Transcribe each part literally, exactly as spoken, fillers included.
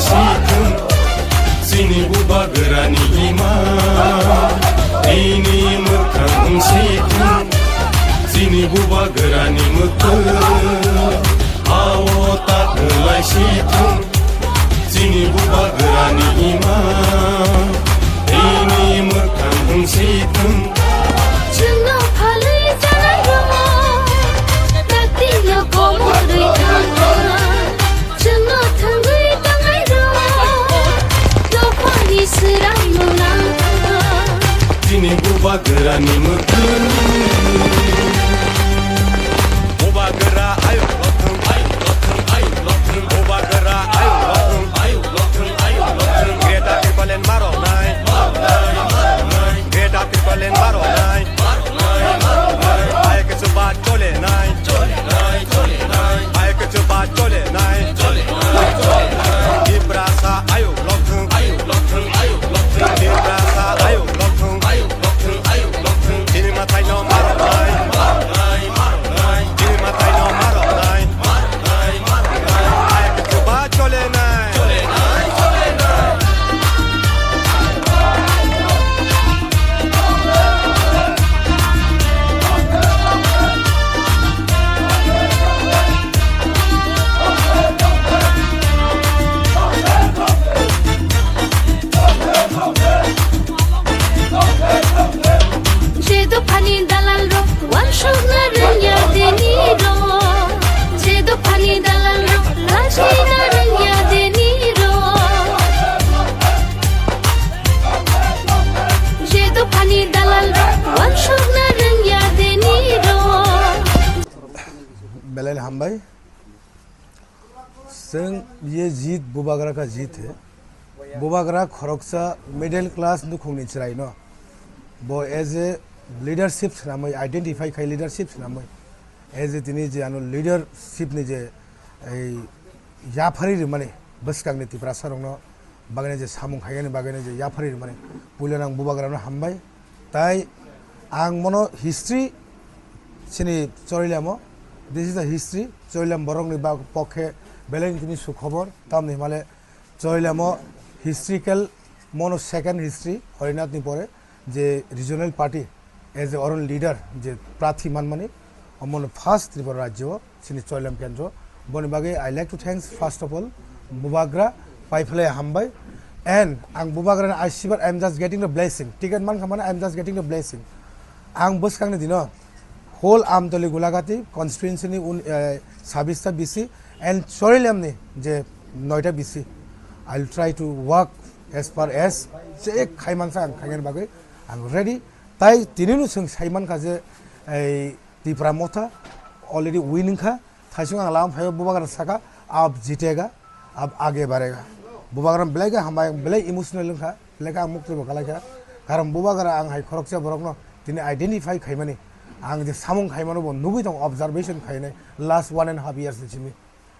Sithung, chini bubagrani ima, ini mwkhang wng sithung, chini bubagrani mwkhang, ao ta kwlai sithung, chini bubagrani ima, ini mwkhang wng sithung. Chwngno phalwi chanairok, dakti no komorwi thangkha. Chwngno thangwi tangairok, dophani swrang no nangkha. Chini bubagrani mwkhang. Bubagra ayuk lothung, ayuk lothung, ayuk lothung. Bubagra ayuk lothung, ayuk lothung, ayuk lothung. Greater Tipraland maroknai, maroknai, maroknai. Greater Tipraland maroknai. Hai kichu ba chole nai. Hai kichu ba chole nai. Tiprasa ayuk lothung. Tiprasa ayuk lothung. Chini mathai no marok nai. Chini mathai no marok nai. Hai kichu ba chole nai. Je dophani dalalrok wansukna rwngya denirok. Je dophani dalalrok lachina rwngya denirok. Je dophani dalalrok wansukna rwngya denirok. Belai hambai. Chwng ye jit bubagra kha jit he. Bubagra khoroksa middle class nukhungni chwraino bo as a leadership swnamwi identify khai leadership swnamwi as a tini je ano leadership ni je ei yapharwi rwmani bwskangni Tiprasa rokno bagwino je samung khainani bagwino je yapharwi rwmani puila nang bubagrano hambai. Tai ang mono history chini Chorilam o, this is the history, Chorilam borokni ba-, pokhe belai tini sukhobor, tamni himale Chorilam o historical mono second history, Harinath ni pore je regional party as a oron leader je prathi manmani, omono first Tripura rajyo o. Chini Chorilam Kendro. Boni bagwi I like to thanks first of all Bubagra, paiphlai hambai. And ang Bubagra ni I sibar I am just getting the blessing. Ticket mankha mane I am just getting the blessing. Ang bwskangni dino whole Amtoli Gulagati constituency ni un, eh, sabista B C and Chorilam ni je noita B C. I will try to work as far as je khaimansa ang khainani bagwi ang ready. Tai tinino chwng saimankha je ei Tipra Motha already win wngkha. Thaisung ang lama phaio Bubagra saka, "Aap jitega, aap aage badhega." Bubagra belai khe hambai, belai emotional wngkha, belai khe ang muktwi bo kalaikha. Karon Bubagra ang hai khoroksa borokno tini identify khaimani, ang je samung khaimano bo nugwi tongo, observation khainai last one and half years ni simi.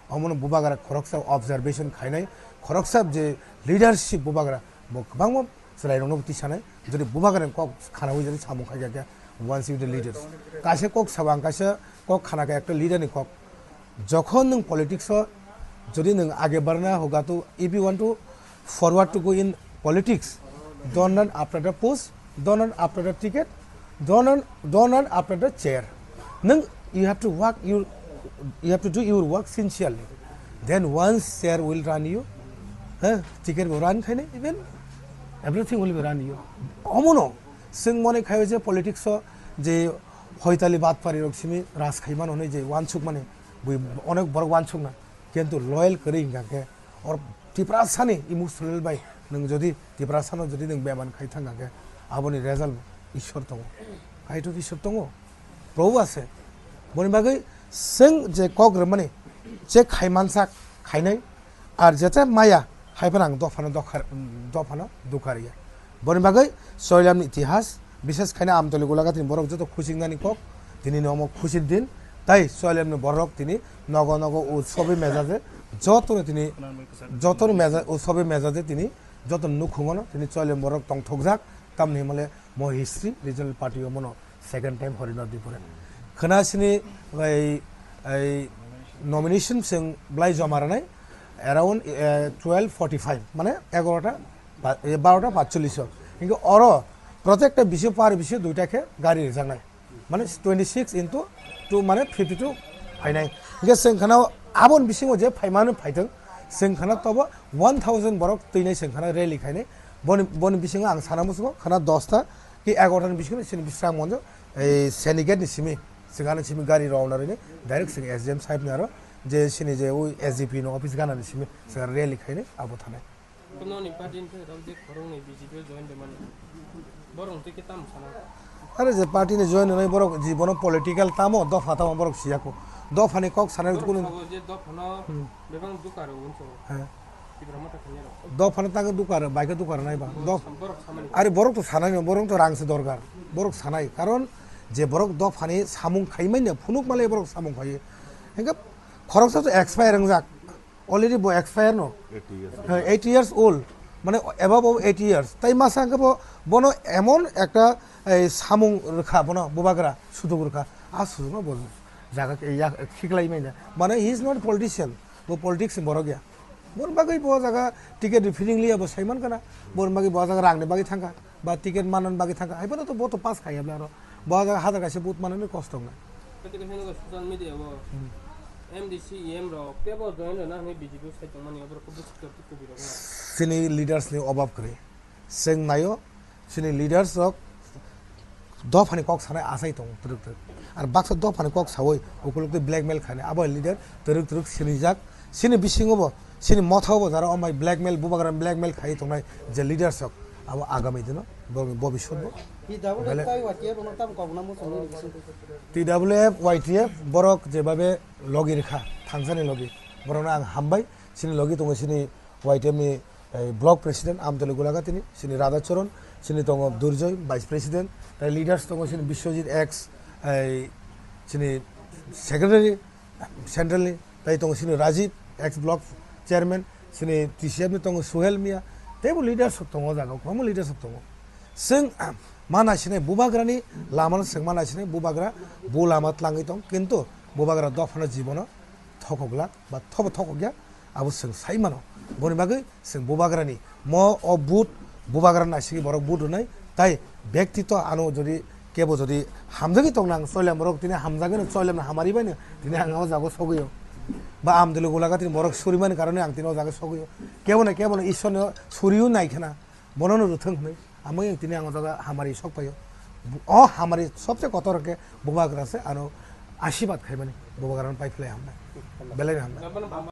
Omono Bubagra khoroksa observation khainai, khoroksa je leadership Bubagra bo kwbangma chwrairokno bo tisanai, jodi Bubagrani kok khanaui jodi samung khai kha khe, once you the leaders. Kaisa kok sabo ang kaisa kok khana kha ekta leader ni kok. Jokhon nwng politics o jodi nwng age barna hoga to, if you want to forward to go in politics, don't run after the post, don't run after the ticket, don't run, don't run after the chair. Nwng, you have to work, you, you have to do your work sincerely. Then once chair will run you, eh, ticket bo run khainai, even everything will be run you. Omono, chwng mone khaio je politics o je hoitali batpari rok simi raj khaimano hwnwi je wansukmani, bui onek borok wansukna, kintu loyal kwrwi hwnkha khe, or Tiprasani emotional bai nwng jodi Tiprasano jodi nwng beman khai thang kha khe, aboni result Ishwar tongo. Kaitor Ishwar tongo. Probhu ase. Boni bagwi chwng je kok rwmani, je khaimansak khainai, ar jete maya, hai phano ang dophano dokhar, dophano dukha rwya. Boni bagwi Chorilamni itihas, bishes khaina Amtoli Gulagatini borok joto khuchingnani kok, tini ni omo khuchini din, tai Chorilamni borok tini nogo nogo utsobe mejaje, jotono tini, jotono meja-, utsobe mejaje tini, joto nukhungono tini Chorilam borok tongthokjak, tamni himale mo history regional party omono second time Harinath ni pore. Khwna sini ei, ei nomination chwng belai joma rwnai. Around, eh, twelve forty-five, mane egarota ba-, eh, barota patchollish o. Hinke oro protekta bisingo par bisingo duita khe gari rijaknai. Mane twenty six into two, mane fifty two phainai. Hinke chwng khana aboni bisingo je phaimani phaithwng, chwng khana tobo one thousand borok twinai chwng khana rally khainai. Boni, boni bisingo ang sana muchungo khana dosta ki egarota ni bisingo chini Bisram Gonjo, ei Senigate ni simi, chwng ani simi gari rowna rwini, direct chwng S D M sahib ni aro, je chini je ui S D P ni office gana ni simi, chwng rally khainai, abo thanai. Kunoni party ni thai rok je khoroknwi B J P o join de mani. Borok twi khe tamo sana? Are je party ni join rwnai borok jibono political tamo, dopha tamo borok siyako. Dophani kok sanai Borok kunu sabo je dophano Hmm. bebak dukar o unso. He. Tipra Motha khainai rok. Dophano tangwi dukar, bai khe dukar nai ba. Dof-, Borok samani. Are borok to sanai no, borok to rang se dorkar. Borok sanai. Karon je borok dophani samung khai manya, phunuk malai borok samung khai. Hingke khoroksa to expire wngjak. Already bo expire no. Eighty years. He, eighty years old. Mane above of eighty years. Tai masa hingke bo, bono emon ekta ei samung rwkha bono bubagra, suduk rwkha. A sudukno bo jaga ke ya khiklai manya. Mane he is not politician. Bo politics ni borok ya. Boni bagwi bo jaga ticket refilling liya bo saiman kana. Boni bagwi bo jaga rangni bagwi thangkha. Ba ticket manani bagwi thangkha. Hai phano to bo to pass khaiya bla aro. Bo jaga hajar kaisa vote manani kosto wngnai. Kati kati no social media o Hmm. M D C E M rok tebo join rwna hwnwi B J P sai tongmani oborok khe bwswk tor twi kubui rok na. Chini leaders ni obab kwrwi. Chwng naio, chini leaders rok dophani kok sanai achai tongo twrwk twrwk. Ar baksa dophani kok saui ukuluk twi blackmail khainai abo leader twrwk twrwk sinijak. Chini bisingo bo, chini motha bo jara omai blackmail, bubagra blackmail khai tongnai je leaders rok, abo agami dino borokni bobiswt bo. Bele- T W F, Y T F borok jebabe logi rikha, thangsani logi, borokno ang hambai. Chini logi tongo chini Y T F ni, eh, block president Amtali Gulagatini, chini Radha Charan, chini tongo Durjoy, vice president, tai leaders tongo chini Biswajit ex, eh, chini secretary central ni, tai tongo chini Rajiv, ex block chairman, chini T C F ni tongo Suhel Mia, teibo leaders rok tongo o jaga o, kwbangma leaders rok tongo. Chwng, ma naisinai bubagrani lamano chwng ma naisinai bubagra bo lama tlangwi tong, kintu bubagra dophano jibono thokok glak ba thobo thokok ya, abo chwng sai mano. Boni bagwi chwng bubagrani mo o vote, bubagra naisingwi borok vote rwnai, tai bektito ano jodi kebo jodi hamjagwi tong nang, Choilam borok tini hamjagwi no, Choilam no hamari bai no tini ang o jaga o sogwi o. Ba Amdolo Gulaga tini borok suri mani karone ang tini o jaga o sogwi o. Kebo no, kebo no Ishwar no suriyo nai khana, bono no rwthwng hwnwi. Amo yang tini ang o jaga hamari sok paio. O hamari sobse kotor khe bubagra se ano asibad khaimani, bubagra no pai phlai hamnai. Belai no hamnai.